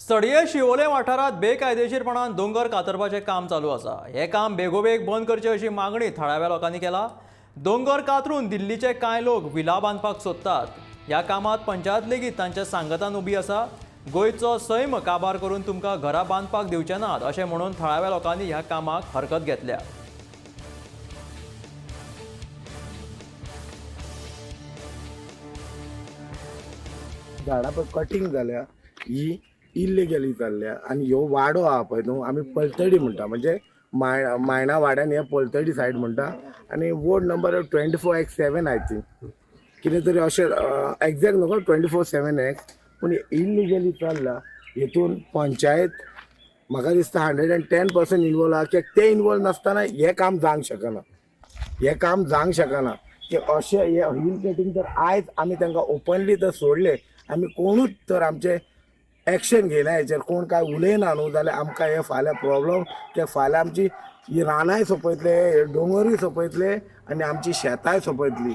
सडये शिवोले वाठारांत बेकायदेशीरपणान दोंगर कातरपाचें काम चालू आसा. हें काम बेगोबेग बंद करचें अशी मागणी थळाव्या लोकांनी केला. दोंगर कातरून दिल्लीचे कांय लोक विला बांदपाक सोदतात. ह्या कामांत पंचायत लेगीत तांच्या सांगातान उबी आसा. गोंयचो सैम काबार करून तुमकां घरां बांदपाक दिवचे नात अशें म्हणून थळाव्या लोकांनी ह्या कामाक हरकत घेतल्या. झाडां पळय कटींग जाल्या ही इल्लिगली चल्ल्या. आनी ह्यो वाडो आहा पळय न्हू, आमी पलतडी म्हणटा, म्हणजे मायणा वाड्यान हे पलतडी सायड म्हणटा. आनी ward number 24X7 I think, कितें तरी अशें, एग्जॅक्ट न्हू 24 7 X, पूण इल्लिगली चल्ला. हितून पंचायत म्हाका दिसता 110% इनवॉल्व आहा, कित्याक ते इनवॉल्व नासतना हें काम जावंक शकना, हें काम जावंक शकना. की अशें हे हिल कटींग तर आयज आमी तांकां ओपनली तर सोडले, आमी कोणूच तर आमचे एक्शन घेयना हेचेर, कोण कांय उलयना न्हू, जाल्यार आमकां हे फाल्यां प्रोब्लम. कित्याक फाल्यां आमची ही रानांय सोंपयतले, हे दोंगरूय सोंपयतले आनी आमची शेतांय सोंपयतली.